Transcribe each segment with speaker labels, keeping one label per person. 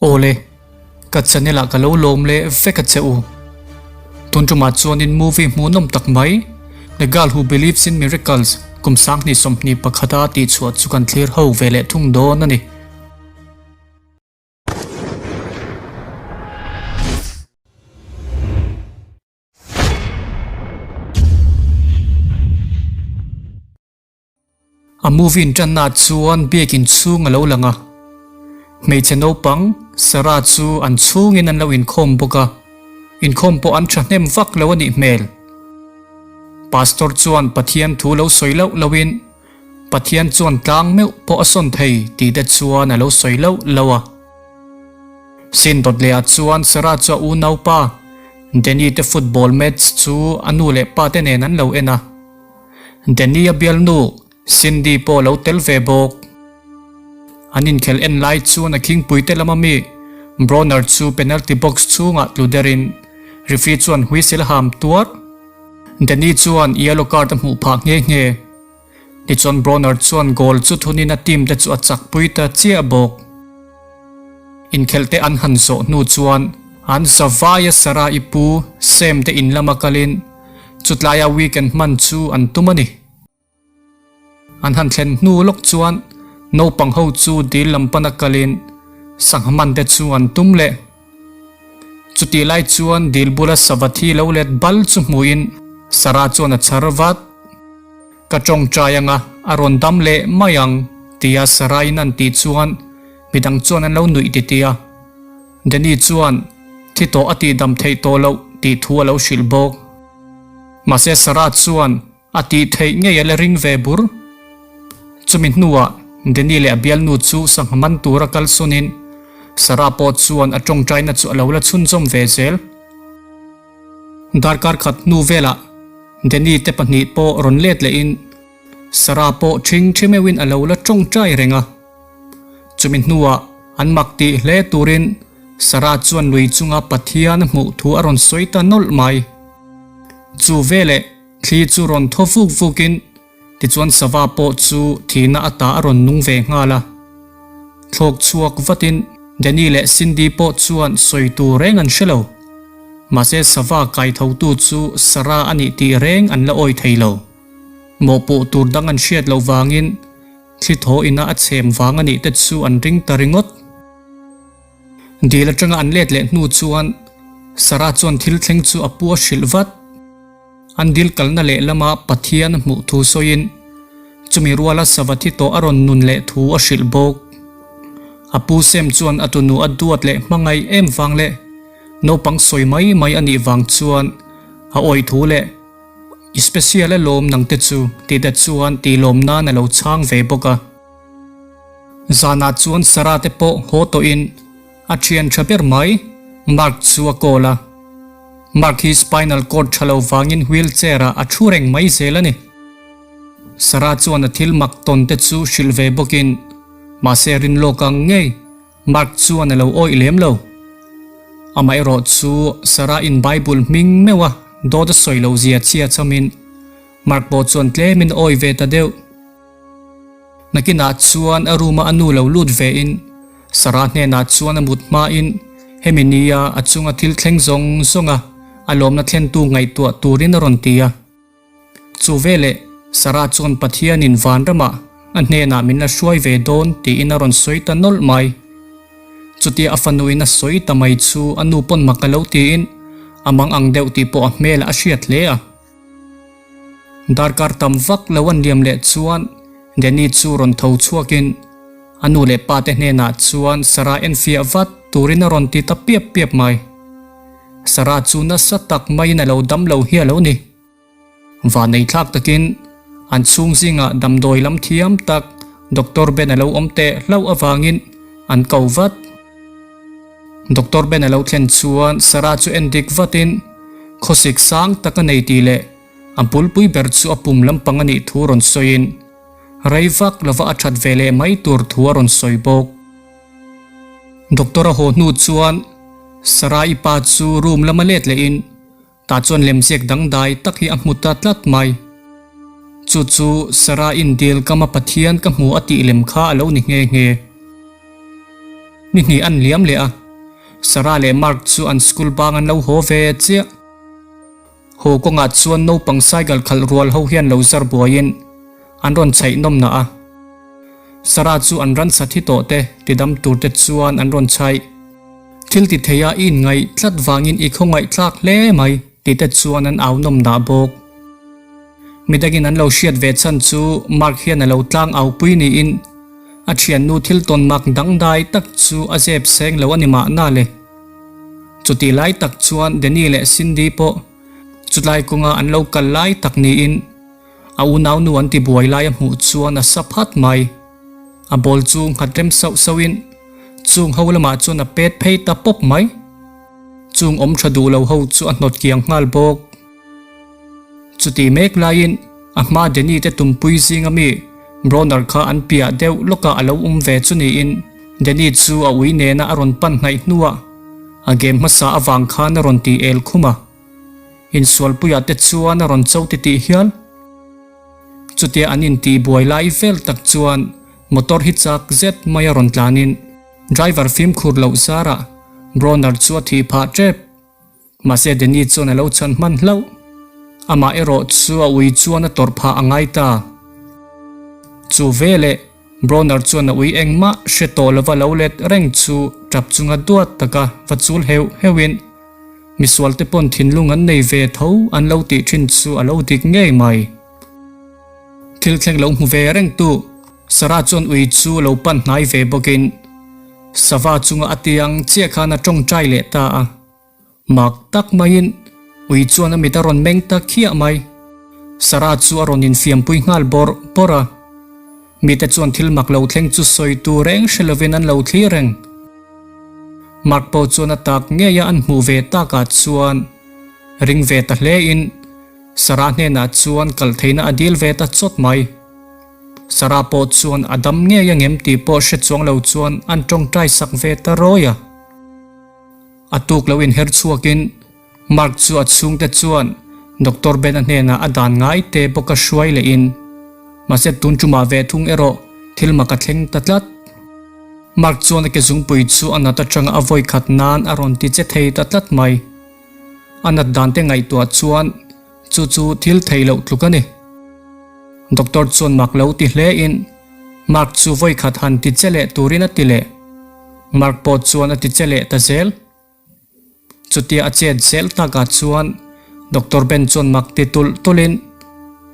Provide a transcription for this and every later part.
Speaker 1: Awle, ka channel ah ka lo lawm leh vek a che u. Tun tumah chuanin movie hmuhnawm tak mai, The Girl Who Believes in Miracles kum 2021 a tihchhuah chu kan thlir ho ve leh thung dawn a ni. A movie inṭanna ah chuan biakin chhung a lo lang a, hmeichhe naupang Sarah chu an chhungin an lo inkhawm bawk a, inkhawm pawh an ṭhahnem vak lo a nih hmel. Pastor chuan Pathian thu lo sawi loh lohin Pathian chuan tlang meuh pawh a sawn thei tih te chuan a lo sawi loh loh a. Sin dawt leh ah chuan Sarah chu a unaupa Danny te football match chu a nu leh pa te nen an lo en a. Danny-a bialnu Cindy pawh a lo tel ve bawk. An inkhelh en lai chuan a khingpuite lama mi Bronner chu penalty box chhungah tlu derin referee chuan whistle a ham tuar. Danny chuan yellow card a hmuh phah nghe nghe. Tichuan Bronner chuan goal chu thunin a team te chu a chakpui ta chiah bawk. Inkhelh te an han zawh hnu chuan an zavaia Sarah-i pu Sam te in lama kalin Chutlaia weekend hman chu an tum a ni. An han thlen hnu lawk chuan naupang ho chu dil lam pana kalin sangha man te chu an tum leh. Chutih lai chuan dil bula sava thi lo let bal chu hmuhin Sarah chuan a chhar vat. Ka tawngtai anga a rawn dam leh mai ang tia Sarah-in an tih chuan midang chuan an lo nuih titih a. Danny chuan thi tawh a tihdam theih tawh loh tih thu a lo hrilh bawk. Mahse Sarah chuan a tih theih ngei a la ring ve bur. Chumi hnuah Danny leh a bialnu chu sangha man tura kal sunin Sarah pawh chuan a tawngtaina chu a lo la chhunzawm ve zel. Darkar khat hnu velah Danny te pahnih pawh rawn let lehin Sarah pawh ṭhing ṭhi meuhin a lo la tawngtai reng a. Chumi hnuah an mak tih hle turin Sarah chuan lui chunga Pathian a hmuh thu a rawn sawi ta nawlh mai. Chu veleh thli chu rawn thaw vuk vukin tichuan sava pawh chu thihna ata a rawn nung ve nghal a. Thlawk chhuak vatin Danny leh Cindy pawh chuan sawi tur reng an hre lo. Mahse sava kaithotu chu Sarah a nih tih reng an la awi thei lo. Mawhpuh tur dang an hriat loh vangin Thli thaw ina a chhem vang a nih te chu an ring ta ringawt. Dil atanga an let leh hnu chuan Sarah chuan thil thleng chu a pu a hrilh vat. An dil kalna leh lama Pathian a hmuh thu sawiin chumi ruala sava thi tawh a rawn nun leh thu a hrilh bawk. A pu Sam chuan a tunu a duat leh hmangaih em vang leh naupang sawi mai mai a nih vang chuan a awih thu leh I special a lawm nang te chu tih te chuan tih lawm nan a lo chhang ve bawk a. Zanah chuan Sarah te pawh haw tawhin a thian tha ber mai Mark chu a call a. Mark hi spinal cord tha lo vangin wheel chair ah a thu reng mai zel a ni. Sarah chuan a thil mak tawn te chu hrilh ve bawkin mahse rinlawk ang ngei Mark chuan a lo awih lem lo. Amaherawh chu Sarah in Bible hming meuh a dawt a sawi lo zia chhia chamin Mark pawh chuan tlemin a awih ve ta deuh. Nakinah chuan a room a a nu lo lut ve in Sarah hnenah chuan a mut hmain hemi nia a chunga thil thleng zawng zawnga a lawmna thlentu ngaihtuah turin a rawn ti a. Chu veleh Sarah chuan Pathianin vanramah a hnenah min la hruai ve dawn tiin a rawn sawi ta nawlh mai. Chutia a fanuin a sawi ta mai chu a nu pawn mak a lo tiin a mang ang deuh tih pawh a hmelah a hriat hle a. Darkar tam vak lo an liam leh chuan Danny chu rawn tho chhuakin a nu leh pa te hnenah chuan Sarah enfiah vat turin a rawn ti ta piap piap mai. Sarah chu nasa tak maiin a lo dam lo hi a lo ni. Vanei thlak takin an chhung zingah damdawi lam thiam tak Doctor Ben a lo awm teh hlauh avangin an ko vat. Doctor Ben a lo thlen chuan Sarah chu en dik vatin khawsik sang tak a nei tih leh a bulpui ber chu a pum lampang a nih thu rawn sawiin rei vak lova a that ve leh mai tur thu a rawn sawi bawk. Doctor a haw hnu chuan Sarah-i pa chu room lama let lehin Tah chuan lemziak dangdai tak hi a hmu ta tlat mai. Chu chu Sarah-in dil kama Pathian ka hmu a tih lem kha a lo ni nghe nghe. Ni hnih an liam leh a, Sarah leh Mark chu an school bang an lo haw ve chiah. Haw kawngah chuan naupang cycle khalh rual ho hian lo zar buaiin an rawn chhaih nawm nah a. Sarah chu an ransa thi tawh te tidam tur te chuan an rawn chhaih. Thil ti thei a i inngaih tlat vangin i khawngaih tlak hle mai tih te chuan an au nawm dah bawk. Midangin an lo hriat ve chhan chu Mark hian a lo tlang au pui niin a thiannu thil tawn mak dangdai tak chu a zep seng lo a ni mahna le. Chutih lai tak chuan Danny leh Cindy pawh chutlai kawnga an lo kal lai tak niin a unaunu an ti buai lai a hmuh chuan a sa phat mai. A ball chu nghat rem sauh sauhin chung ho lamah chuan a pet phei ta pawp mai. Chung awm tha duh lo ho chu a hnawt kiang nghal bawk. Chutih mek laiin a hma Danny te tumpui zinga mi Bronner kha an piah deuh lawkah a lo awm ve chu niin Danny chu a ui nena a rawn pan hnaih hnuah a game hmasa avang khan a rawn ti el khum a. Insualpuiah te chuan a rawn cho titih hial. Chutia an intihbuai lai vel tak chuan motor hi chak zet mai a rawn tlanin driver fimkhur loh zarah Bronner chu a thih phah tep. Mahse Danny chuan a lo chhan hman hlauh. Amah erawh chu a ui chuan a tawrh phah a ngai ta. Chu veleh Bronner chuan a ui engmah hre tawh lova lo let reng chu tap chunga duat taka va chul heuh heuhin misualte pawn thinlung an nei ve tho an lo tih thin chu a lo dik ngei mai. Thil thleng lo hmu ve reng tu Sarah chuan ui chu lo pan hnai ve bawkin sava chunga a tiang chiah khan a tawngtai leh ta a. Mak tak maiin ui chuan a mit a rawn meng ta khiah mai. Sarah chu a rawn infiampui nghal bawrh bawrh a. Mite chuan thil mak lo thleng chu sawi tur reng hre lovin an lo thlir reng. Mark pawh chuan a tak ngei a an hmuh ve takah chuan ring ve ta hle in Sarah hnenah chuan kal theihna a dil ve ta chawt mai. Sarah pawh chuan a dam ngei angem tih pawh hre chuang lo chuan an tawngtai sak ve ta rawi a. A tuk lo inher chhuakin Mark chu a chhungte chuan Doctor Ben-a hnenah a dan ngai te bawk a hruai lehin mahse tun tumah ve thung erawh thil mak a thleng ta tlat. Mark chuan a ke zungpui chu a nat atanga a vawi khat nan a rawn ti che thei ta tlat mai. A nat dan te ngaihtuah chuan chu chu thil thei loh tluk a ni. Doctor chuan mak lo ti hle in Mark chu vawi khat han ti che leh turin a ti leh. Mark pawh chuan a ti che leh ta zel. Chutia a chet zel takah chuan Doctor Ben chuan mak ti tulh tulhin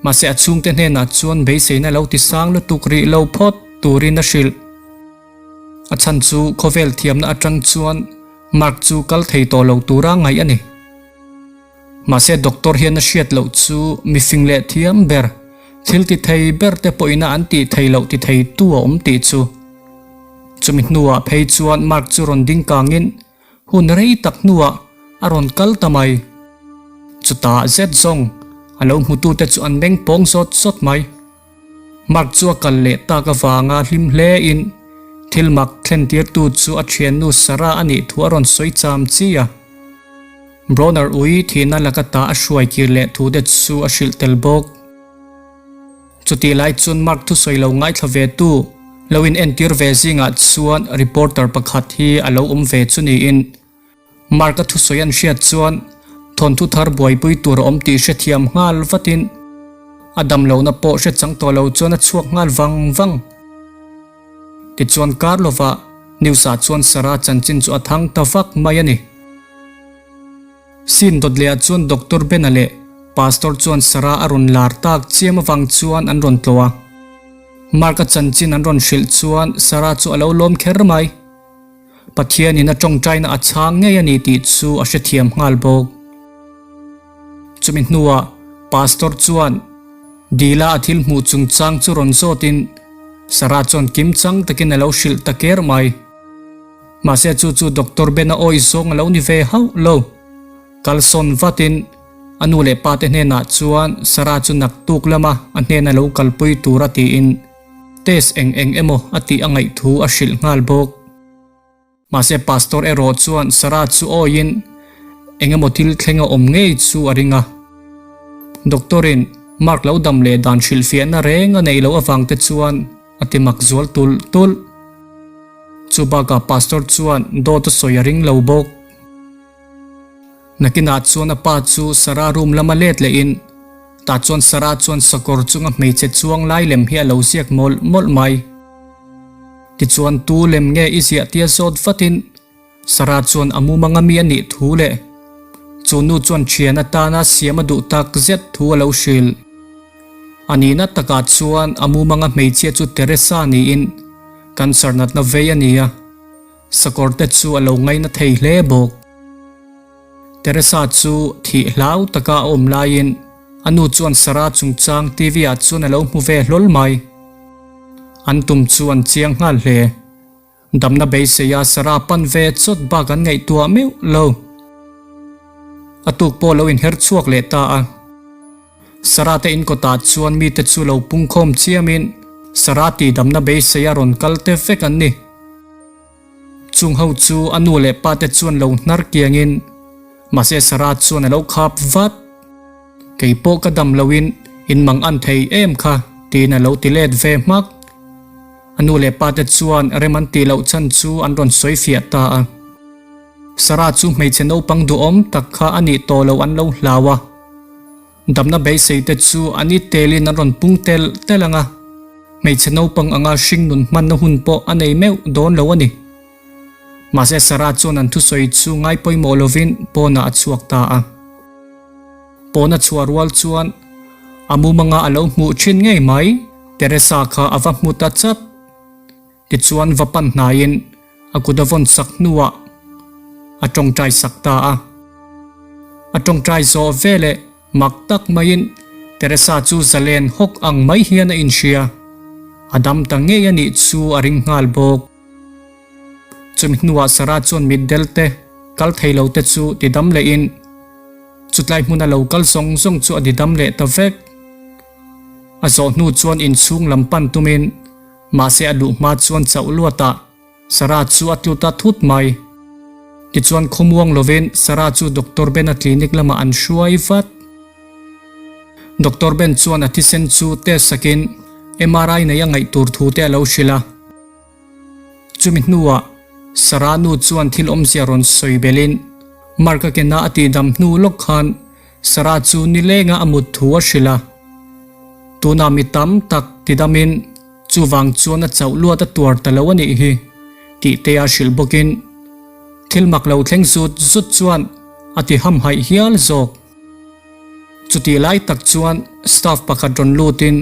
Speaker 1: mahse a chhungte hnenah chuan beiseina lo ti sang lutuk rih lo phawt turin a hrilh. A chhan chu khawvel thiamna atang chuan Mark chu kal thei tawh lo tura ngaih a ni. Mahse doctor hian a hriat loh chu mifing leh thiam ber, thil ti thei ber te pawhin a an tih thei loh ti thei tu a awm tih chu. Chumi hnuah phei chuan Mark chu rawn ding kangin hun rei tak hnuah a rawn kal ta mai. Chutah zet zawng a lo hmutute chu an meng pawng zawt zawt mai. Mark chu a kal leh tak avanga hlim hle in thil mak thlen tirtu chu a thiannu Sarah a nih thu a rawn sawi cham chi a. Bronner ui thihna laka ta a hruai kir leh thu te chu a hrilh tel bawk. Chutih lai chuan Mark thusawi lo ngaithla ve tu lo in entir ve zingah chuan reporter pakhat hi a lo awm ve chu niin Mark-a thusawi an hriat chuan thawnthu thar buaipui tur a awm tih hrethiam nghal vatin a damlohna pawh hre chang tawh lo chuan a chhuak nghal vang vang. Tichuan kar lovah news-ah chuan Sarah chanchin chu a thang ta vak mai a ni. Scene dawt lehah chuan Doctor Ben-a leh Pastor chuan Sarah a rawn lar tak chiam avang chuan an rawn tlawh a. Mark-a chanchin an rawn hrilh chuan Sarah chu a lo lawm kher mai. Pathianin a tawngtaina a chhang ngei a ni tih chu a hrethiam nghal bawk. Chumi hnuah Pastor chuan Dila a thil hmuh chungchang chu rawn zawtin Sarah chuan kimchang takin a lo hrilh ta ker mai. Mahse chu chu Doctor Ben-a awih zawng a lo ni ve hauh lo. Kalsawn vatin a nu leh pate hnenah chuan Sarah chu naktuk lama a hnena lo kalpui tura tiin Test eng eng emaw a tih a ngaih thu a hrilh nghal bawk. Mahse Pastor erawh chuan Sarah chu awiin eng emaw thil thleng a awm ngei chu a ring a. Doctor in Mark lo dam leh dan hrilhfiahna reng a neih loh avang te chuan a ti mak zual tulh tulh. Chu bakah Pastor chuan dawt a sawi a ring lo bawk. Nakinah chuan a pa chu Sarah room lama let lehin tah chuan Sarah chuan sakawr chunga hmeichhe chuang lai lem hi a lo ziak mawlh mawlh mai. Tichuan tu lem nge i ziah tia zawt vatin Sarah chuan a mumanga mi a nih thu leh chu nu chuan thian atana siam a duh tak zet thu a lo hrilh. A nihna takah chuan a mumanga hmeichhia chu Teresa niin cancer natna vei a ni a, sakawr te chu a lo ngaina thei hle bawk. Teresa chu thih hlau taka a awm laiin a nu chuan Sarah chungchang TV ah chuan a lo hmu ve hlawl mai. An tum chu an chiang nghal hle. Damna beiseia Sarah pan ve chawt bak an ngaihtuah meuh lo. A tuk pawh lo inher chhuak leh ta a. Sarah te inkawtah chuan mite chu lo pungkhawm chiamin Sarah tih damna beiseia rawn kal te vek an ni. Chung ho chu a nu leh pa te chuan lo hnar kiangin mahse Sarah chuan a lo khap vat. Kei pawh ka dam loin in mang an thei em kha tiin a lo ti let ve hmak. A nu leh pa te chuan rem an tih loh chhan chu an rawn sawi fiah ta a. Sarah chu hmeichhe naupang duhawm tak kha a nih tawh lo an lo hlau a. Damna beisei te chu an i telin an rawn pung tel tel ang a. Hmeichhe naupang anga hringnun hmanna hun pawh a nei meuh dawn lo a ni. Mahse Sarah chuan an thusawi chu ngai pawimawh lovin pawnah a chhuak ta a. Pawn a chhuah rual chuan a mumanga a lo hmuh thin ngei mai, Teresa kha a va hmu ta chat. Tichuan va pan hnaiin a kut a vawn sak hnuah a tawngtai sak ta a. A tawngtai zawh veleh Mak tak maiin Teresa chu zalen hawk ang mai hian a inhria. A dam ta ngei a nih chu a ring nghal bawk. Chumi hnuah Sarah chuan mitdel te, kal thei lo te chu ti dam lehin chutlai hmuna lo kal zawng zawng chu a ti dam leh ta vek. A zawh hnu chuan inchhung lam pan tumin mahse a luh hma chuan chauh luatah Sarah chu a tlut a thut mai. Tichuan khawmuang lovin Sarah chu Doctor Ben-a clinic lamah an hruai vat. Doctor Ben chuan a thisen chu test sakin MRI nei a ngaih tur thu te a lo hrilh a. Chumi hnuah Sarah nu chuan thil awmzia rawn sawi belhin Mark-a kena a tihdam hnu lawk khan Sarah chu nilenga a mut thu a hrilh a. Tunah mi tam tak tidamin Chuvang chuan a chauh luat a tuar ta lo a nih hi, tih te a hrilh bawkin thil mak lo thleng zut zut chuan a ti hamhaih hial zawk. Chutih lai tak chuan staff pakhat rawn lutin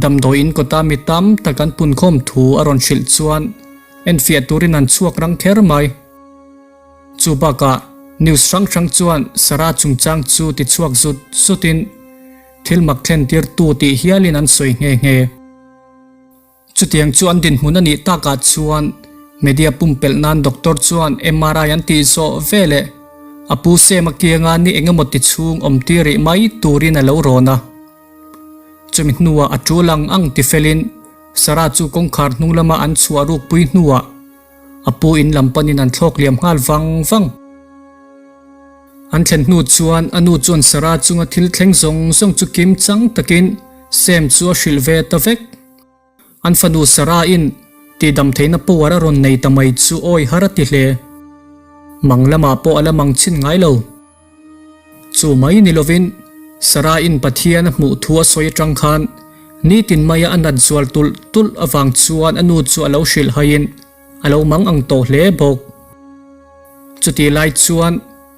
Speaker 1: damdawi in kawta mi tam tak an punkhawm thu a rawn hrilh chuan enfiah turin an chhuak rang kher mai. Chu bakah news hrang hrang chuan Sarah chungchang chu ti chhuak zut zutin, Thil mak thlen tir tu tih hialin an sawi nghe nghe. Chutiang chu an dinhmun a nih takah chuan media pumpelh nan doctor chuan MRI an tih zawh veleh a pu Sema kianga ni engemaw ti chhung awm tir rih mai turin a lo rawn a. Chumi hnuah a tul ang ang ti felin Sarah chu kawngkhar hnung lama an chhuah rukpui hnuah A pu in lam panin an thlawk liam nghal vang vang. An thlen hnu chuan a nu chuan Sarah chunga thil thleng zawng zawng chu kim chang takin Sam chu a hrilh ve ta vek. An fanu Sarah in tihdam theihna power a rawn nei ta mai chu awi har a ti hle. Mang lamah pawh a la mang chhin ngai lo. Chu mai ni lovin Sarah-in Pathian a hmuh thu a sawi atang khan nitin maia a nat zual tulh tulh avang chuan a nu chu a lo hrilh haiin a lo mang ang tawh hle bawk. Chutih lai chuan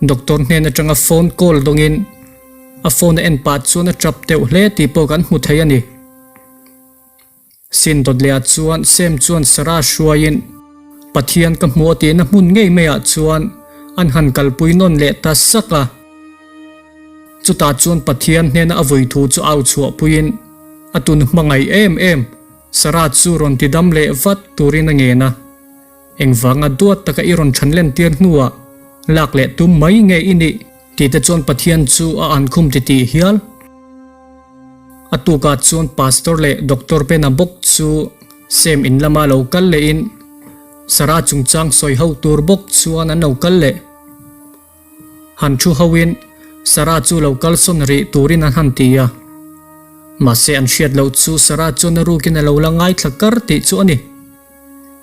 Speaker 1: doctor hnen atanga phone call dawngin a phone a en pah chuan a tap deuh hle tih pawh kan hmu thei a ni. Sin dawtleah chuan Sem chuan Sarah hruaiin Pathian ka hmu a tihna hmun ngei maiah chuan an han kalpui nawn leh ta sak a. Chutah chuan Pathian hnena a vui thu chu au chhuahpuiin a tun hmangaih em em Sarah chu rawn tidam leh vat turin a ngen a. Engvanga duat taka i rawn than len tir hnuah lak leh tum mai nge i nih tih te chuan Pathian chu a ankhum titih hial. A tukah chuan Pastor leh Doctor Bena bawk chu Sem in lama lo kal lehin Sarah chungchang sawi ho tur bawk chuan an lo kal leh. Han thu hoin Sarah chu lo kalsawn rih turin an han ti a. Mahse an hriat loh chu Sarah chuan a rukin a lo la ngaithla kar tih chu a ni.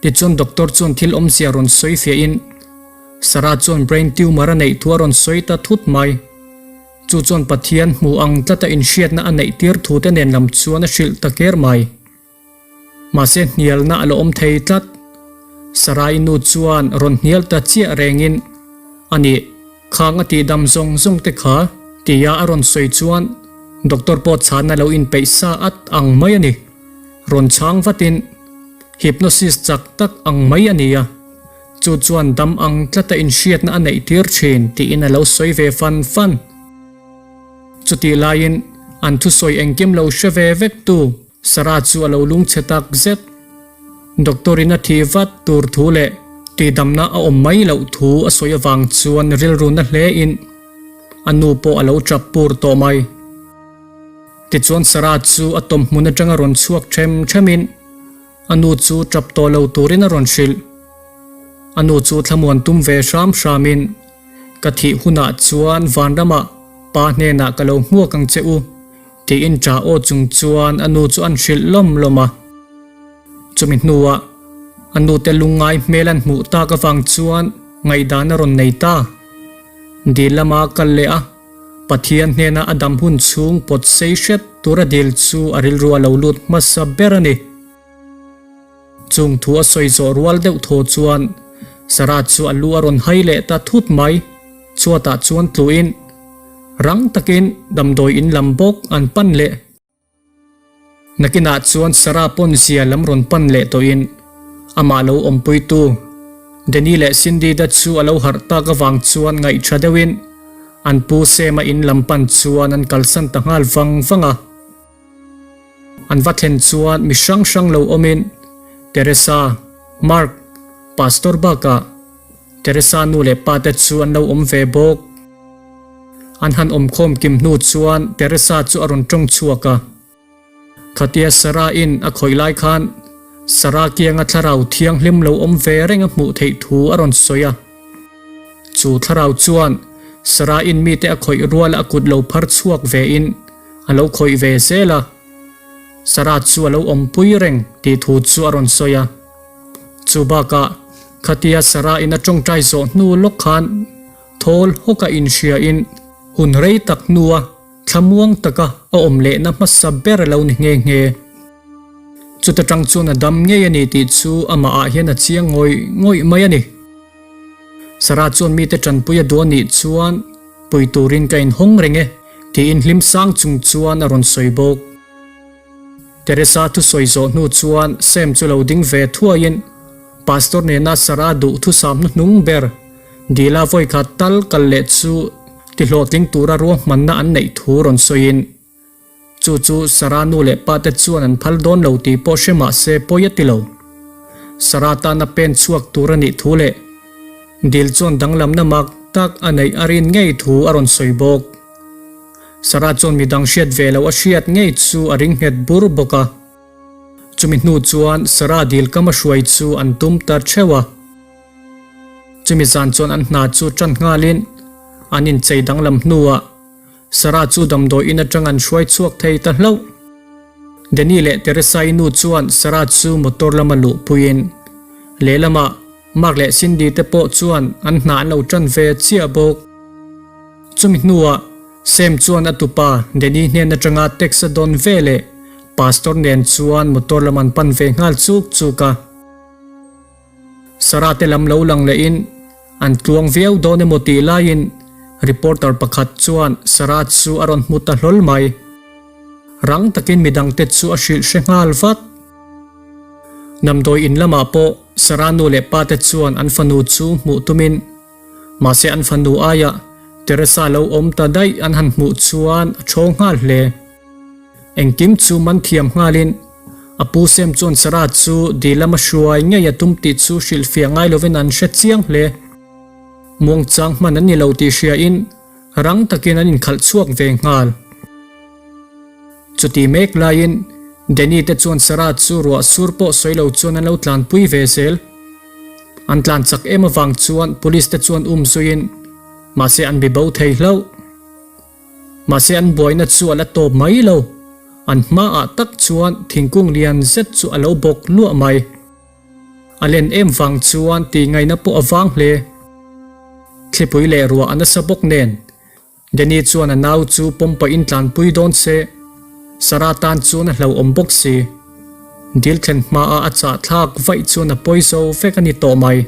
Speaker 1: Tichuan doctor chuan thil awmzia rawn sawi fiahin Sarah chuan brain tumor a neih thu a rawn sawi ta thut mai. Chu chuan Pathian hmu ang tlata inhriatna a neih tir thu te nen lam chuan a hrilh ta ker mai. Mahse hnialna a la awm thei tlat. Sarai nu chuan rawn hnial ta chiah rengin, A nih, khang a tihdam zawng zawng te kha tia a rawn sawi chuan doctor pawh chhanna lo inpeih sa at ang mai a ni. Rawn chhang vatin, Hypnosis chak tak ang mai a ni a, chu chuan dam ang tlata inhriatna a neih tir thin tiin a lo sawi ve fan fan. Chutih laiin an thusawi engkim lo hre ve vek tu Sarah chu a lo lungchhe tak zet. Doctor in a thi vat tur thu leh tihdamna a awm mai loh thu a sawi avang chuan rilru na hle in a nu pawh a lo tap pur tawh mai. Tichuan Sarah chu a tawm hmun atanga rawn chhuak them them in a nu chu tap tawh lo turin a rawn hrilh. A nu chu thlamuan tum ve hram hram in Ka thih hunah chuan vanramah pa hnenah ka lo hmuak ang che u, tiin ṭah aw chung chuan a nu chu an hrilh lawm lawm a. Chumi hnuah a nute lungngai hmel an hmuh tak avang chuan ngaihdan a rawn nei ta. Dil lama kal leh a, Pathian hnena a dam hun chhung pawt sei hret tura dil chu a rilru a lo lut hmasa ber a ni. Chung thu a sawi zawh rual deuh thaw chuan Sarah chu a lu a rawn hai leh ta thut mai. Chhuatah chuan tluin rang takin damdawi in lam bawk an pan leh. Nakinah chuan Sarah pawn zia lam rawn pan leh tawhin amah lo awmpuitu Danny leh Cindy te chu a lo harh tak avang chuan ngaihṭha deuhin an pu Sam-a in lam pan chuan an kalsan ta nghal vang vang a. An va thlen chuan mi hrang hrang lo awmin Teresa, Mark, Pastor bakah Teresa nu leh pa te chu an lo awm ve bawk. An han awmkhawm kim hnu chuan Teresa chu a rawn tawng chhuak a. Khatia Sarah in a khawih lai khan Sarah kianga thlarau thianghlim lo awm ve reng a hmuh theih thu a rawn sawi a. Chu thlarau chuan Sarah in mite a khawih ruala a kut lo phar chhuak ve in A lo khawih ve zel a, Sarah chu a lo awmpui reng tih thu chu a rawn sawi a. Chu bakah khatia Sarah in a tawngtai zawh hnu lawk khan thawl hawka inhriain hun rei tak hnua thlamuang taka a awm lehna hmasa ber a lo ni nghe nghe. Chuta tang chuan a dam ngei a ni tih chu amah ah hian a chiang ngawih ngawih mai a ni. Sarah chuan mite tanpui a duh a nih chuan pui turin ka inhawng reng e tiin hlim sang chung chuan a rawn sawi bawk. Teresa thusawi zawh hnu chuan Sam chu lo ding ve thuaiin Pastor nena Sarah duh thusam hnuhnung ber Dila vawikhat tal kal leh chu tihlawhtling tura ruahmanna an neih thu rawn sawiin Chu chu Sarah nu leh pa te chuan an phal dawn lo tih pawh hre mah se pawi a ti lo. Sarah tana pen chhuak tur a nih thu leh Dil chuan danglamna mak tak a neih a rin ngei thu a rawn sawi bawk. Sarah chuan midang hriat ve loh a hriat ngei chu a ring nghet bur bawk a. Chumi hnu chuan Sarah dil kam a hruai chu an tum ta theuh a. Chumi zan chuan an hna chu tan nghalin an inchei danglam hnuah Sarah chu damdawi in atang an hruai chhuak thei ta hlauh. Danny leh Teresa-i nu chuan Sarah chu motor lama luh puiin lehlamah Mark leh Cindy te pawh chuan an hna an lo tan ve chiah bawk. Chumi hnuah Sam chuan a tupa Danny hnen atanga text a dawn ve leh Pastor nen chuan motor lam an pan ve nghal chuk chuk a. Sarah te lam lo lang lehin An tluang viau dawn emaw tih laiin reporter pakhat chuan Sarah chu a rawn hmu ta hlawl mai. Rang takin midangte chu a hrilh hre nghal vat. Damdawi in lamah pawh Sarah nu leh pa te chuan an fanu chu hmuh tumin mahse an fanu aiah Teresa lo awm ta daih an han hmuh chuan a ṭhawng nghal hle. Engkim chu man thiam nghalin a pu Sam chuan Sarah chu dil lama hruai ngei a tum tih chu hrilhfiah ngai lovin an hre chiang hle. Muangchang hman an ni lo tih hriain rang takin an inkhalh chhuak ve nghal. Chuti mek laiin Danny te chuan Sarah chu ruah sur pawh sawi lo chuan an lo tlanpui ve zel. An tlan chak em avang chuan police te chuan um zuiin mahse an bi bo thei hlauh. Mahse an buaina chu a la tawp mai lo, an hmaah tak chuan thingkung lian zet chu a lo bawk luah mai. A len em vang chuan tih ngaihna pawh a vang hle. Thlipui leh ruah a nasa bawk nen Danny chuan a nau chu pawm pahin tlanpui dawn se, Sarah tan chuan a hlauhawm bawk si. Dil thlen hmaah a chah thlak vaih chuan a pawi zo vek a ni tawh mai.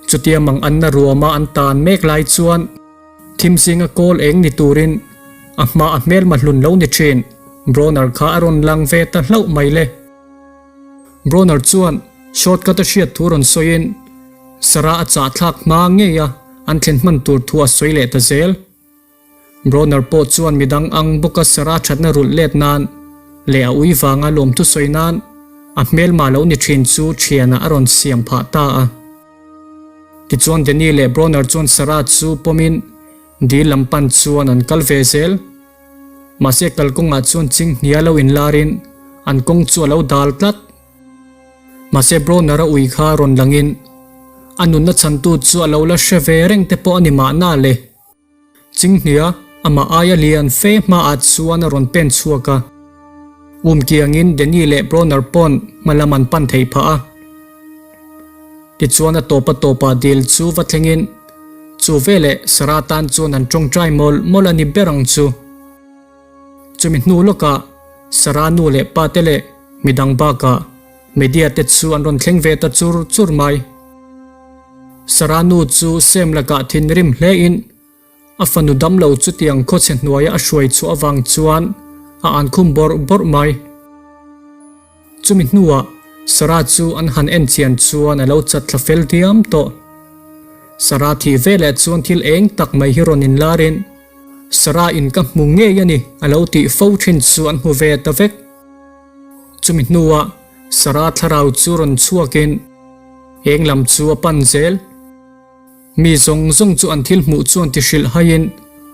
Speaker 1: Chutia mang anna ruama an tan mek lai chuan thim zinga kawl eng ni turin a hma a hmelma hlun lo ni thin Broner kha a rawn lang ve ta hlauh mai le. Broner chuan shortcut a hriat thu rawn sawiin Sarah a chah thlak hma ngei a an thlen hman tur thu a sawi leh ta zel. Broner pawh chuan midang ang bawka Sarah thatna rulh let nan leh a ui vanga lawmthu sawi nan a hmelma lo ni thin chu thianah a rawn siam phah ta a. Tichuan Danny leh Broner chuan Sarah chu pawmin dil lam pan chuan an kal ve zel. Mahse kalkawngah chuan chinghnia lo inlarin an kawng chu a lo dal tlat. Mahse Broner a ui kha rawn langin a nunna chhantu chu a lo la hre ve reng te pawh a ni mahna le. Chinghnia amah aia lian fe hmaah chuan a rawn pen chhuak a. Um kiangin Danny leh Broner pawn hma lam an pan thei phah a. Tichuan a tawp a tawpah dil chu va thlengin chu veleh Sarah tan chuan an tawngtai mawlh mawlh a ni ber ang chu. Chumi hnu lawkah Sarah nu leh pa te leh midang bakah media te chu an rawn thleng ve ta chur chur mai. Sarah nu chu Sam lakah thinrim hlein a fanu damlo chutiang khawchhe hnuaia a hruai chhuah avang chuan a ankhum bawrh bawrh mai. Chumi hnuah Sarah chu an han en chian chuan a lo chat thla fel diam tawh. Sarah thih veleh chuan thil eng tak mai hi rawn inlarin Sarah in ka hmu ngei a ni a lo tih fo thin chu an hmu ve ta vek. Chumi hnuah Sarah thlarau chu rawn chhuakin eng lam chu a pan zel. Mi zawng zawng chu an thil hmuh chuan ti hrilh haiin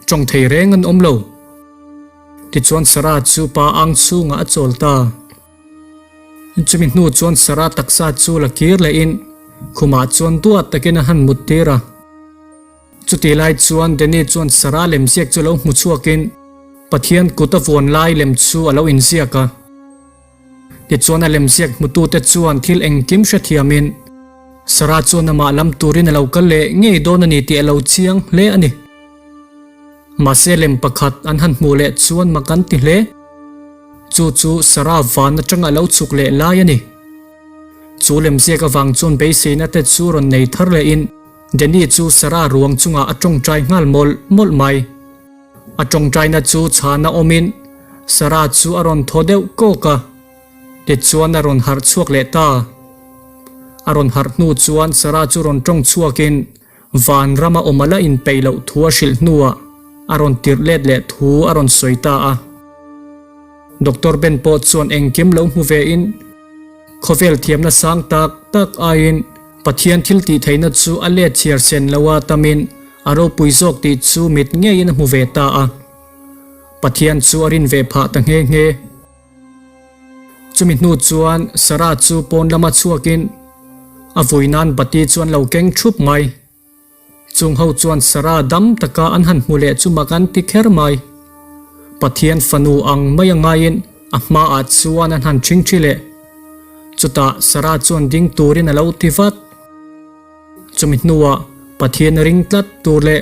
Speaker 1: tawng thei reng an awm lo. Tichuan Sarah chu pa ang chhungah a chawl ta. Chumi hnu chuan Sarah taksa chu la kir lehin khumah chuan duat takin a han mut tir a. Chutih lai chuan Danny chuan Sarah lemziak chu lo hmu chhuakin Pathian kut a vuan lai lem chu a lo inziak a. Tichuan a lemziak hmutute chuan thil engkim hrethiamin Sarah chuan amah lam turin a lo kal leh ngei dawn a ni tih a lo chiang hle a ni. Mahse lem pakhat an han hmuh leh chuan mak an ti hle. Chu chu Sarah van atanga a lo chhuk leh lai a ni. Chu lemziak avang chuan beiseina te chu rawn nei thar lehin Danny chu Sarah ruang chungah a tawngtai nghal mawlh mawlh mai. A tawngtaina chu chhana awmin Sarah chu a rawn thaw deuh kawk a, tichuan a rawn harh chhuak leh ta. A rawn harh hnu chuan Sarah chu rawn tawng chhuakin van rama awm a la inpeih loh thu a hrilh hnuah a rawn tirh let leh thu a rawn sawi ta a. Doctor Ben pawh chuan engkim lo hmu vein khawvel thiamna sang tak tak aiin Pathian thil tih theihna chu a let chhiar sen lo a tamin a ropui zawk tih chu mit ngeiin a hmu ve ta a. Pathian chu a rin ve phah ta nghe nghe. Chumi hnu chuan Sarah chu pawn lama chhuakin a vui nan bati chu an lo keng thup mai. Chung ho chuan Sarah dam taka an han hmu leh chu mak an ti kher mai. Pathian fanu ang mai a ngaiin a hmaah chuan an han ṭhing ṭhi leh. Chutah Sarah chuan ding turin a lo ti vat. Chumi hnuah Pathian ring tlat tur leh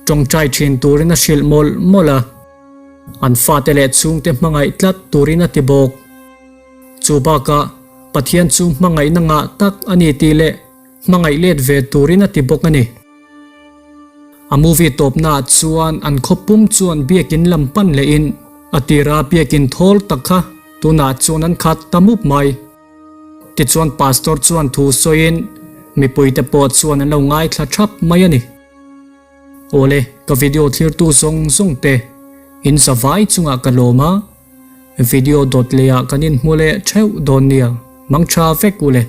Speaker 1: tawngtai thin turin a hrilh mawlh mawlh a. An fate leh chhungte hmangaih tlat turin a ti bawk. Chu bakah Pathian chu hmangaihna ngah tak a ni tih leh hmangaih let ve turin a ti bawk a ni. A movie tawpnaah chuan an khaw pum chuan biakin lam pan lehin a tira biakin thawl tak kha tunah chuan an khat ta mup mai. Tichuan pastor chuan thu sawiin mipuite pawh chuan an lo ngaithla thap mai a ni. Awle, ka video thlirtu zawng zawng te in zavai chungah ka lawm a, video dawt lehah kan inhmu leh theuh dawn nia, mangtha vek u le.